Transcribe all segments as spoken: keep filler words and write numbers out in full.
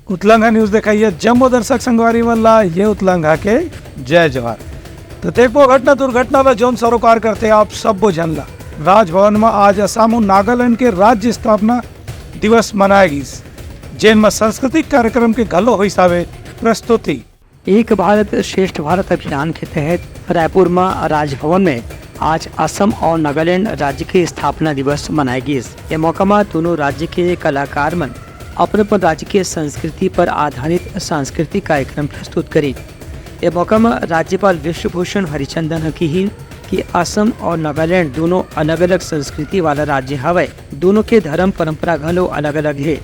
उतलंघा news देखइया जम्मो दर्शक संगवारी मन ला ये उतलंघा के जय जोहार। तो देखबो घटना दुर्घटना ला जौन सरोकार करथे आप सब्बो झन ला। राजभवन म आज असम अउ नागालैंड के राज्य स्थापना दिवस मनाए गिस, जेन म सांस्कृतिक कार्यक्रम के घलो होइस हावे प्रस्तुति। एक भारत श्रेष्ठ भारत अभियान के तहत रायपुर म राजभवन में आज असम और नागालैंड राज्य के स्थापना दिवस मनाए गिस। ये मौका म दोनों राज्य के कलाकार मन अपन अपन राज्य के संस्कृति पर आधारित सांस्कृतिक कार्यक्रम प्रस्तुत करिन। ये मौका म राज्यपाल विश्वभूषण हरिचंदन ह किहिन कि असम और नागालैंड दोनों अलग-अलग संस्कृति वाला राज्य हवय। दोनों के धर्म परंपरा घलो अलग-अलग हे।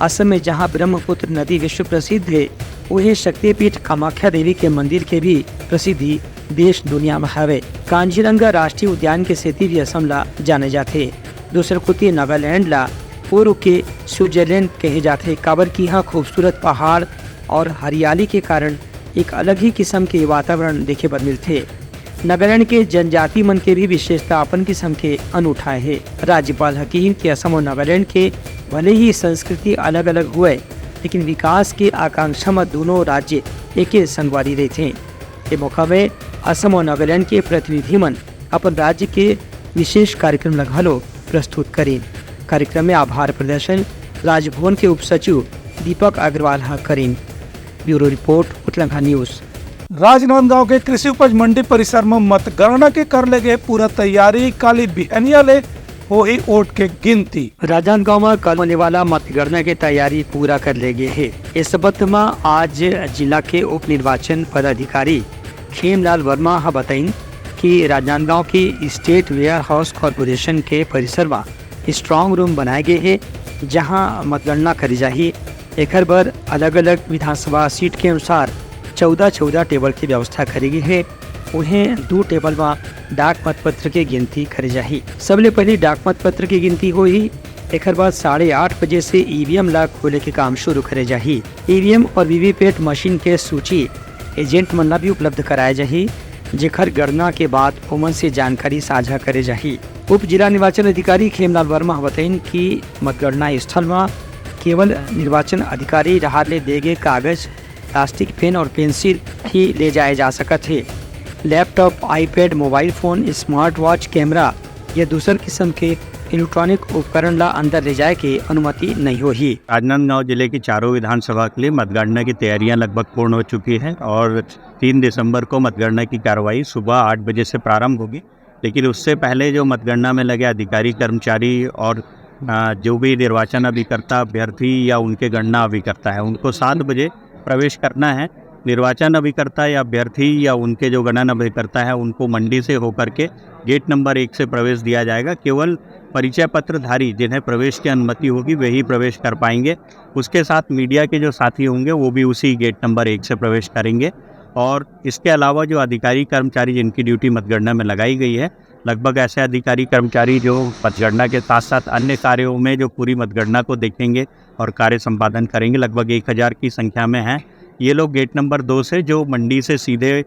असम में जहां ब्रह्मपुत्र नदी विश्व प्रसिद्ध हे, उहे शक्तिपीठ कामाख्या देवी के मंदिर के भी प्रसिद्धि देश दुनिया में हवे। कांजीरंगा राष्ट्रीय उद्यान के सेती भी असम ला जाने जाथे। दूसर कोति नागालैंड ला पूर्व के स्विट्जरलैंड कहे जाथे, काबर कि इहाँ खूबसूरत पहाड़ और हरियाली के कारण एक अलग ही किस्म के वातावरण देखे बर मिलथे। नागालैंड के जनजाति मन के भी विशेषता अपन किस्म के अनूठा हे। राज्यपाल ह किहिन कि असम और नागालैंड के भले ही संस्कृति अलग-अलग हुए, लेकिन विकास के आकांक्षा म दोनों राज्य एके संगवारी रहिथे। ए मौका में असम और नागालैंड के प्रतिनिधि मन अपन राज्य के विशेष कार्यक्रम ल घलो प्रस्तुत करिन। कार्यक्रम में आभार प्रदर्शन राजभवन के उपसचिव दीपक अग्रवाल ह करिन। Bureau report, Utlangha news. Rajnandgaon के कृषि उपज मंडी परिसर म मतगणना के कर ले गे पूरा तैयारी, काली बिहनिया ले होही वोट के गिनती। राजनांदगांव म कल होने वाला मतगणना के तैयारी पूरा कर ले गे हे। इस संबंध म आज जिला के उप निर्वाचन पदाधिकारी खेमलाल वर्मा ह बताइन कि राजनांदगांव की स्टेट वेयर हाउस कॉरपोरेशन के परिसर म स्ट्रांग रूम बनाए गे हे, जहां मतगणना करे जाही। एखर बर अलग-अलग विधानसभा सीट के अनुसार चौदह चौदह टेबल के व्यवस्था करे गे हे। उहें दू टेबल म डाक मतपत्र के गिनती करे जाही। सबले पहिली डाक मतपत्र के गिनती होही। एखर बाद साढ़े आठ बजे से ईवीएम ला खोले के काम शुरू करे जाही। ईवीएम और वीवीपैट मशीन के सूची एजेंट मन ला भी उपलब्ध कराए जाही, जेखर गणना के बाद ओमन से जानकारी साझा करे जाही। उप जिला निर्वाचन अधिकारी खेमलाल वर्मा ह बताइन कि मतगणना स्थल म केवल निर्वाचन अधिकारी डहार ले दे गे कागज, प्लास्टिक पेन और पेंसिल ही ले जाए जा सकत हे। Laptop, iPad, mobile phone, smart watch, camera या दूसर किस्म के इलेक्ट्रॉनिक उपकरण ला अंदर ले जाए के अनुमति नहीं होही। राजनांदगांव जिले की चारों विधानसभा के लिए मतगणना की तैयारियां लगभग पूर्ण हो चुकी है और तीन दिसंबर को मतगणना की कार्रवाई सुबह आठ बजे से प्रारंभ होगी। लेकिन उससे पहले जो मतगणना में लगे अधिकारी, कर्मचारी और, अ, जो भी निर्वाचन अभिकर्ता अभ्यर्थी या उनके गणना अभिकर्ता है, उनको सात बजे प्रवेश करना है। निर्वाचन अभिकर्ता या अभ्यर्थी या उनके जो गणन अभिकर्ता है, उनको मंडी से होकर के गेट नंबर एक से प्रवेश दिया जाएगा। केवल परिचय पत्रधारी जिन्हें प्रवेश की अनुमति होगी, वही प्रवेश कर पाएंगे। उसके साथ मीडिया के जो साथी होंगे, वो भी उसी गेट नंबर एक से प्रवेश करेंगे। और इसके अलावा जो अधिकारी कर्मचारी जिनकी ड्यूटी मतगणना में लगाई गई है, लगभग ऐसे अधिकारी कर्मचारी जो मतगणना के साथ साथ अन्य कार्यों में जो पूरी मतगणना को देखेंगे और कार्य संपादन करेंगे, लगभग एक हज़ार की संख्या में हैं। ये लोग गेट नंबर दो से, जो मंडी से सीधे, अ,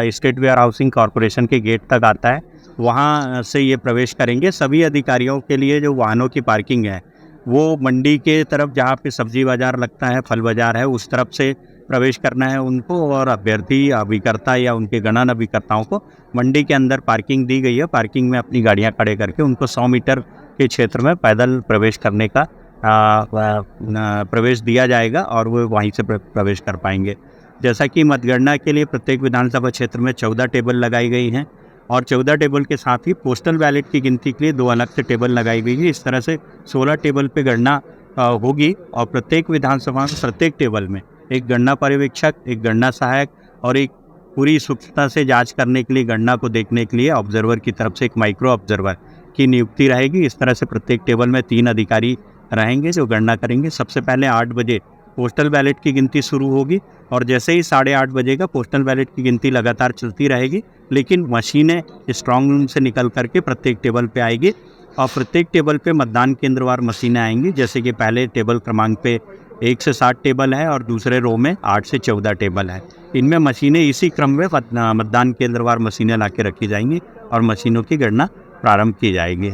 स्टेट वेयर हाउसिंग कॉरपोरेशन के गेट तक आता है, वहाँ से ये प्रवेश करेंगे। सभी अधिकारियों के लिए जो वाहनों की पार्किंग है, वो मंडी के तरफ, जहाँ पे सब्जी बाजार लगता है, फल बाजार है, उस तरफ से प्रवेश करना है उनको। और अभ्यर्थी, अभिकर्ता या उनके गणन अभिकर्ताओं को मंडी के अंदर पार्किंग दी गई है। पार्किंग में अपनी गाड़ियां खड़े करके उनको सौ मीटर के क्षेत्र में पैदल प्रवेश करने का, आ, आ, न, प्रवेश दिया जाएगा और वो वहीं से प्र-, प्रवेश कर पाएंगे। जैसा कि मतगणना के लिए प्रत्येक विधानसभा क्षेत्र में चौदह टेबल लगाई गई हैं और चौदह टेबल के साथ ही पोस्टल बैलेट की गिनती के लिए दो अलग से टेबल लगाई गई है। इस तरह से सोलह टेबल पे गणना, आ, होगी और प्रत्येक विधानसभा में प्रत्येक टेबल में एक गणना पर्यवेक्षक, एक गणना सहायक और एक पूरी सूक्ष्मता से जांच करने के लिए, गणना को देखने के लिए ऑब्जर्वर की तरफ से एक माइक्रो ऑब्जर्वर की नियुक्ति रहेगी। इस तरह से प्रत्येक टेबल में तीन अधिकारी रहेंगे जो गणना करेंगे। सबसे पहले आठ बजे पोस्टल बैलेट की गिनती शुरू होगी और जैसे ही साढ़े आठ बजेगा, पोस्टल बैलेट की गिनती लगातार चलती रहेगी, लेकिन मशीनें स्ट्रांग रूम से निकल करके प्रत्येक टेबल पे आएगी और प्रत्येक टेबल पे मतदान केंद्रवार मशीनें आएंगी। जैसे कि पहले टेबल क्रमांक पे एक से सात टेबल है और दूसरे रो में आठ से चौदह टेबल है। इनमें मशीनें इसी क्रम में मत-, मतदान केंद्रवार मशीनें ला के रखी जाएंगी और मशीनों की गणना प्रारंभ की जाएगी।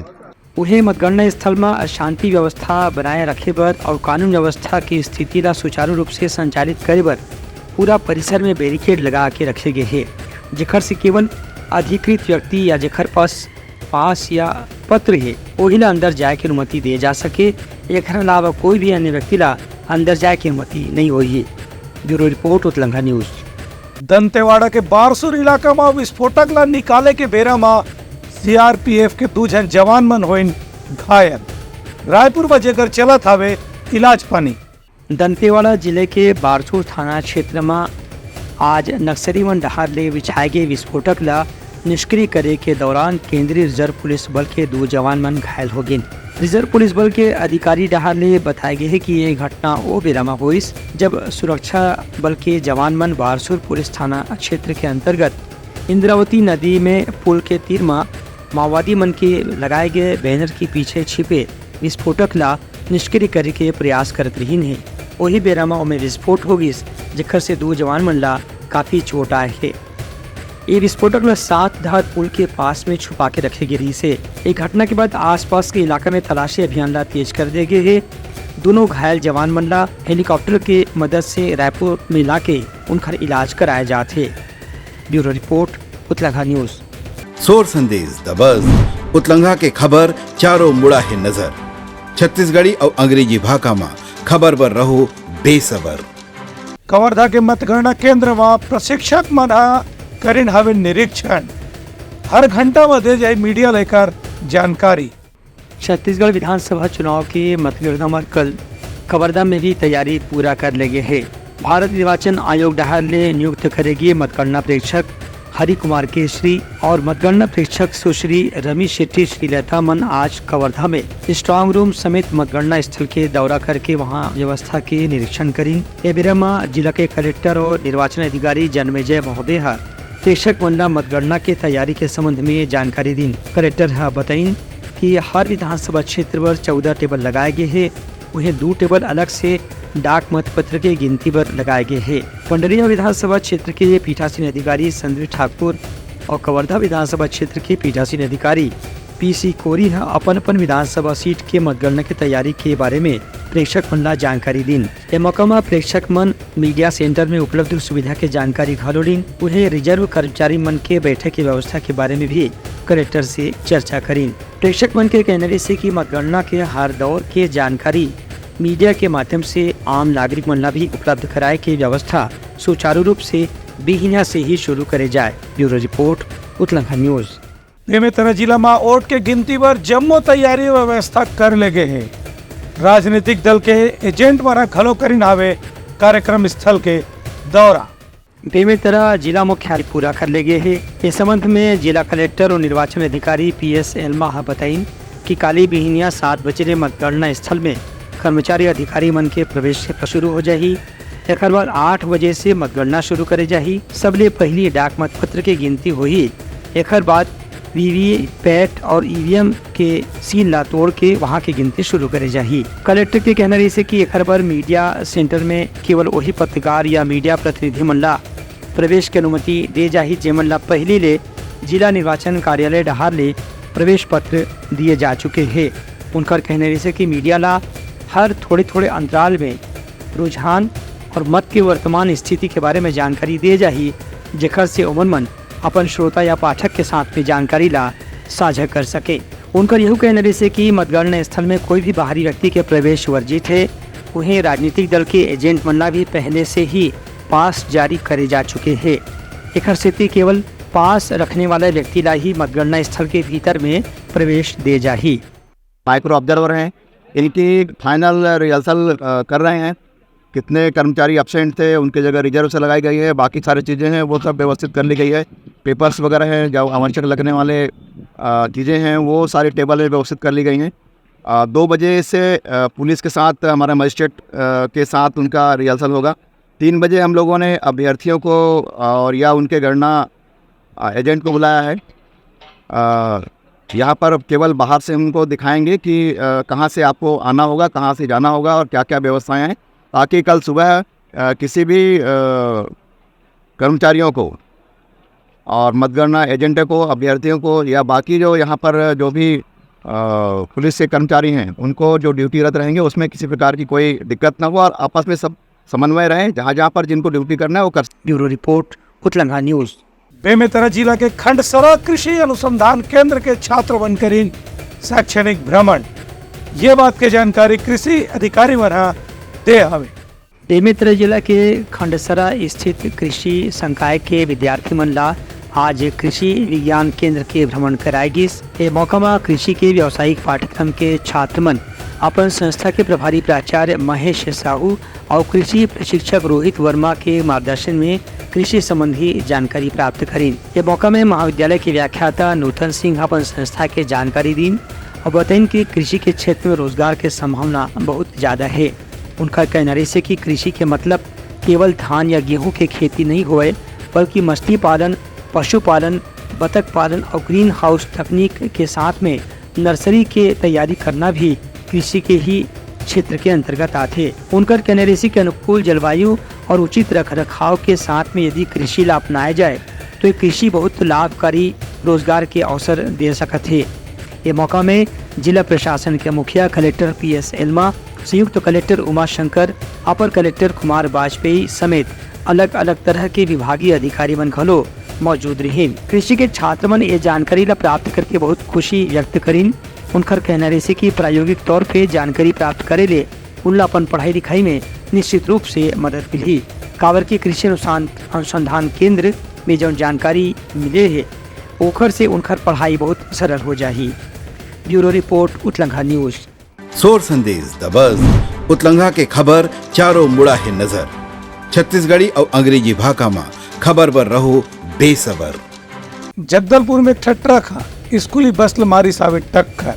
उहे मतगणना स्थल म शांति व्यवस्था बनाए रखे बर अउ कानून व्यवस्था के स्थिति ला सुचारू रूप से संचालित करे बर पूरा परिसर में बैरिकेड लगा के रखे गे हे, जेकर से केवल अधिकृत व्यक्ति या जेकर पास पास या पत्र हे, ओही ला अंदर जाए के अनुमति दे जा सके। एखर अलावा कोई भी अन्य व्यक्ति ला अंदर जाए के अनुमति नहीं होही। Bureau report, Utlangha news. Dantewada के बारसूर इलाका म विस्फोटक ला निकाले के बेरा म सीआरपीएफ के दू झन जवान मन होइन घायल। रायपुर म जेकर चलत हावे इलाज पानी। दंतेवाड़ा जिले के बारसूर थाना क्षेत्र म आज नक्सली मन डहार ले बिछाए गे विस्फोटक ला निष्क्रिय करे के दौरान केंद्रीय रिजर्व पुलिस बल के दू जवान मन घायल हो गिन। रिजर्व पुलिस बल के अधिकारी डहार ले बताए गे हे कि ये घटना ओ बेरा म होइस, जब सुरक्षा बल के जवान मन बारसूर पुलिस थाना क्षेत्र के अंतर्गत इंद्रावती नदी में पुल के तीर म माओवादी मन के लगाए गए बैनर के पीछे छिपे विस्फोटक ला निष्क्रिय करे के प्रयास करत रहिन हे। ओही बेरा म ओमे विस्फोट हो गिस, जेकर से दू जवान मन ला काफी चोट आए हे। ये विस्फोटक ला सात धार पुल के पास में छुपा के रखे गे रहिस हे। ये घटना के बाद आसपास के इलाका में तलाशी अभियान ला तेज कर दे गे हे। दोनों घायल जवान मन ला हेलीकॉप्टर के मदद से रायपुर में लाके उनकर इलाज कराए जात हे। Bureau report, Utlangha news. सोर संदेश दबस, उतलंघा के खबर चारों मुड़ा हे नजर। छत्तीसगढ़ी अउ अंग्रेजी भाखा म खबर बर रहो बेसबर। कवर्धा के मतगणना केंद्र म प्रशिक्षक मन ह करिन हवे निरीक्षण। हर घंटा म दे जाए मीडिया ला एकर जानकारी। छत्तीसगढ़ विधानसभा चुनाव के मतगणना बर कल कवर्धा में भी तैयारी पूरा कर ले गे हे। भारत निर्वाचन आयोग डहार ले नियुक्त करे गे मतगणना प्रेक्षक हरि कुमार केशरी और मतगणना प्रेक्षक सुश्री रमी शेट्टी श्रीलेथा मन आज कवर्धा में स्ट्रांग रूम समेत मतगणना स्थल के दौरा करके वहां व्यवस्था के निरीक्षण करिन। ए बेरा म जिला के कलेक्टर और निर्वाचन अधिकारी जन्मेजय महोदय ह प्रेक्षक मन ला मतगणना के तैयारी के संबंध में जानकारी दिन। कलेक्टर ह बताइन कि हर विधानसभा क्षेत्र बर चौदह टेबल लगाए गे हे, उहें दू टेबल अलग से डाक मतपत्र के गिनती बर लगाए गे हे। पंडरिया विधानसभा क्षेत्र के पीठासीन अधिकारी संदीप ठाकुर और कवर्धा विधानसभा क्षेत्र के पीठासीन अधिकारी पीसी कोरी ह अपन अपन विधानसभा सीट के मतगणना के तैयारी के बारे में प्रेक्षक मन ला जानकारी दिन। ए मौका म प्रेक्षक मन मीडिया सेंटर में उपलब्ध सुविधा के जानकारी घलो लीन। उहें रिजर्व कर्मचारी मन के बैठक के व्यवस्था के बारे में भी कलेक्टर से चर्चा करीन। प्रेक्षक मन के कहना रहिसे कि मतगणना के हर दौर के जानकारी मीडिया के माध्यम से आम नागरिक मन ला भी उपलब्ध कराए के व्यवस्था सुचारू रूप से बिहिनिया से ही शुरू करे जाए। Bureau report, Utlangha news. Bemetara जिला म वोट के गिनती बर जम्मो तैयारी व्यवस्था कर ले गे हे। राजनीतिक दल के एजेंट मन घलो करिन हावे कार्यक्रम स्थल के दौरा। बेमेतरा जिला मुख्यालय पूरा कर ले गे हे। ए संबंध में जिला कलेक्टर और निर्वाचन अधिकारी पीएस एल्मा ह बताइन कि काली बिहिनिया सात बजे ले मतगणना स्थल में कर्मचारी अधिकारी मन के प्रवेश शुरू हो जाही। एकर बाद आठ बजे से मतगणना शुरू करे जाही। सबले पहिली डाक मतपत्र के गिनती होही। एकर बाद वीवीपैट और ईवीएम के सील ला तोड़ के वहां के गिनती शुरू करे जाही। कलेक्टर के कहना रहिसे कि एकर बर मीडिया सेंटर में केवल वही पत्रकार या मीडिया प्रतिनिधि मन ला प्रवेश के अनुमति दे जाही, जेमन ला पहिली ले जिला निर्वाचन कार्यालय डहार ले प्रवेश पत्र दिए जा चुके हे। उनकर कहना रहिसे कि मीडिया ला हर थोड़े-थोड़े अंतराल में रुझान और मत के वर्तमान स्थिति के बारे में जानकारी दिए जाही, जेकर से ओमन मन अपन श्रोता या पाठक के साथ में जानकारी ला साझा कर सके। उनकर यहू कहना रहिसे कि मतगणना स्थल में कोई भी बाहरी व्यक्ति के प्रवेश वर्जित हे। उहें, राजनीतिक दल के एजेंट मन ला भी पहले से ही पास जारी करे जा चुके हे। एकर सेती केवल पास रखने वाला व्यक्ति ला ही मतगणना स्थल के भीतर में प्रवेश दे जाही। माइक्रो ऑब्जर्वर हैं, इनकी फाइनल रिहर्सल, अ, कर रहे हैं। कितने कर्मचारी एब्सेंट थे, उनकी जगह रिजर्व से लगाई गई है, बाकी सारी चीज़ें हैं, वो सब व्यवस्थित कर ली गई है। पेपर्स वगैरह हैं, जो आवश्यक लगने वाले, अ, चीज़ें हैं, वो सारी टेबल में व्यवस्थित कर ली गई हैं। अ, दो बजे से, अ, पुलिस के साथ, हमारे मजिस्ट्रेट, अ, के साथ उनका रिहर्सल होगा। तीन बजे हम लोगों ने अभ्यर्थियों को और या उनके गणना, अ, एजेंट को बुलाया है। अ, यहाँ पर केवल बाहर से उनको दिखाएंगे कि, अ, कहाँ से आपको आना होगा, कहाँ से जाना होगा और क्या-क्या व्यवस्थाएं हैं, ताकि कल सुबह, अ, किसी भी, अ, कर्मचारियों को और मतगणना एजेंट को, अभ्यर्थियों को या बाकी जो यहाँ पर जो भी पुलिस के कर्मचारी हैं, उनको जो ड्यूटीरत रहेंगे, उसमें किसी प्रकार की कोई दिक्कत ना हो और आपस में सब समन्वय रहे। जहाँ जहाँ पर जिनको ड्यूटी करना है, वो कर। Bureau report, Utlanga news. Bemetara जिला के खंडसरा कृषि अनुसंधान केंद्र के छात्र मन करिन शैक्षणिक भ्रमण। ये बात के जानकारी कृषि अधिकारी मन ह दे हवे। बेमेतरा जिला के खंडसरा स्थित कृषि संकाय के विद्यार्थी मन ला आज कृषि विज्ञान केंद्र के भ्रमण कराए गिस। ए मौका म कृषि के व्यावसायिक पाठ्यक्रम के छात्र मन अपन संस्था के प्रभारी प्राचार्य महेश साहू अउ कृषि प्रशिक्षक रोहित वर्मा के मार्गदर्शन में कृषि संबंधी जानकारी प्राप्त करिन। ये मौका में महाविद्यालय के व्याख्याता नूतन सिंह अपन संस्था के जानकारी दीन और बताइन कि कृषि के क्षेत्र में रोजगार के संभावना बहुत ज्यादा है। उनका कहना रहिसे कि कृषि के मतलब केवल धान या गेहूं के खेती नहीं होए, बल्कि मछली पालन, पशुपालन, बतख पालन और ग्रीन हाउस तकनीक के साथ में नर्सरी के तैयारी करना भी कृषि के ही क्षेत्र के अंतर्गत आथे। उनकर कहना रहिसे कि अनुकूल जलवायु और उचित रख रखाव के साथ में यदि कृषि ला अपनाया जाए, तो ये कृषि बहुत लाभकारी रोजगार के अवसर दे सकत हे। ये मौका में जिला प्रशासन के मुखिया कलेक्टर पी एस एल्मा, संयुक्त कलेक्टर उमा शंकर, अपर कलेक्टर कुमार वाजपेयी समेत अलग-अलग तरह के विभागीय अधिकारी मन घलो मौजूद रहिन। कृषि के छात्र मन ये जानकारी ला प्राप्त करके बहुत खुशी व्यक्त करिन। उनकर कहना रहिसे कि प्रायोगिक तौर पे जानकारी प्राप्त करे ले उनला अपन पढ़ाई लिखाई में निश्चित रूप से मदद मिलही, काबर कि कृषि अनुसान-, अनुसंधान केंद्र में जौन जानकारी मिले हे, ओखर से उनकर पढ़ाई बहुत सरल हो जाही। Bureau report, Utlangha news. सोर संदेश, द बज, उतलंघा के खबर चारों मुड़ा हे नजर। छत्तीसगढ़ी अउ अंग्रेजी भाखा म खबर बर रहो बेसबर। जगदलपुर में एक ठा ट्रक ह स्कूली बस ल मारिस हावे टक्कर।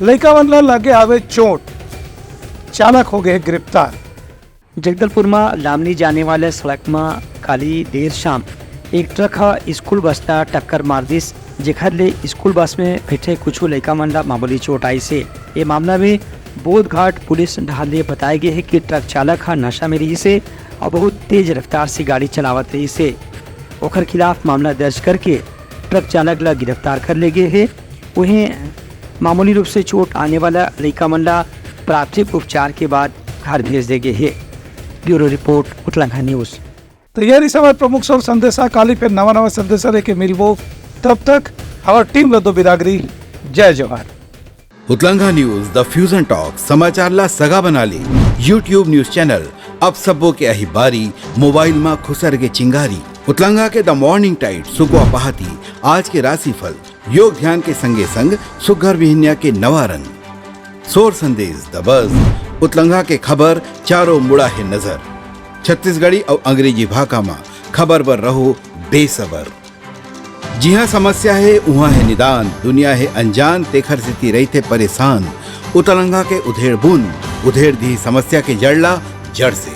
लइका मन ल लगे हावे चोट। चालक हो गए गिरफ्तार। जगदलपुर म लामनी जाने वाले सड़क म काली देर शाम एक ट्रक ह स्कूल बस ल टक्कर मार दिस, जेखर ले स्कूल बस में बैठे कुछ लइका मन ल मामूली चोट आइस हे। ये मामला में बोधघाट पुलिस डहार ले बताए गे हे कि ट्रक चालक ह नशा में रहिस हे और बहुत तेज रफ्तार से गाड़ी चलावत रहिस हे। ओखर खिलाफ मामला दर्ज करके ट्रक चालक ल गिरफ्तार कर ले गे हे। उहें, मामूली रूप से चोट आने वाला लइका मन ल प्राथमिक उपचार के बाद घर भेज दे गे हे। Bureau report, Utlangha news. तैयारी समय प्रमुख सोर संदेशा, काली फिर नवा नवा संदेशा लेके मिलबो। तब तक हमार टीम ल दो बिदागरी। जय जोहार। उतलंघा न्यूज, द फ्यूजन टॉक, समाचार ला सगा बना ले। YouTube न्यूज चैनल, अब सबो के आही बारी, मोबाइल मा खुसर के चिंगारी। उतलंघा के द मॉर्निंग टाइड, सुकवा पहाती, आज के राशिफल, योग ध्यान के संगे संग सुघर बिहनिया के नवा रंग। सोर संदेश, द बज, उतलंघा के खबर, चारों मुड़ा हे नजर। छत्तीसगढ़ी अउ अंग्रेजी भाखा मा खबर बर रहो बेसबर। जिहाँ समस्या हे, उहाँ हे निदान, दुनिया हे अनजान, तेखर सेती रहिथे परेशान। उतलंघा के उधेड़ बुन, उधेड़ दिही समस्या के जड़ ला, जड़ से।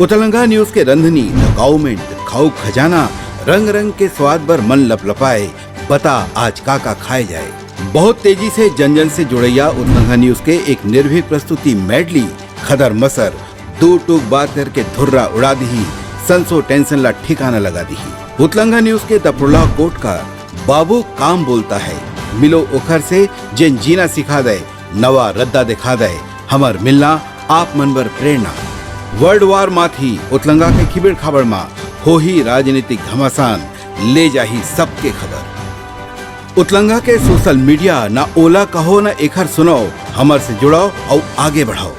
उतलंघा न्यूज के रंधनी, द गाउमेंट, खाऊ खजाना, रंग रंग के स्वाद बर मन लपलपाए, बता आज का का खाए जाए। बहुत तेजी से जन जन से जुड़ैया उतलंघा न्यूज के एक निर्भीक प्रस्तुति मेडली, खदर मसर, दू टूक बात करके धुर्रा उड़ा दिही, संसो टेंशन ला ठिकाना लगा दिही। उतलंघा न्यूज के द प्रोलॉग कोट का बाबू काम बोलता है, मिलो ओखर से जेन जीना सिखा दे, नवा रद्दा दिखा दे, हमर मिलना आप मन बर प्रेरणा। वर्ल्ड वार माथी उतलंगा के खिबेड़ खाबड़ मा होही राजनीतिक घमासान, ले जाही सबके खबर। उतलंगा के सोशल मीडिया ना ओला कहो ना एखर सुनाओ, हमर से जुड़ाओ अउ आगे बढ़ाओ।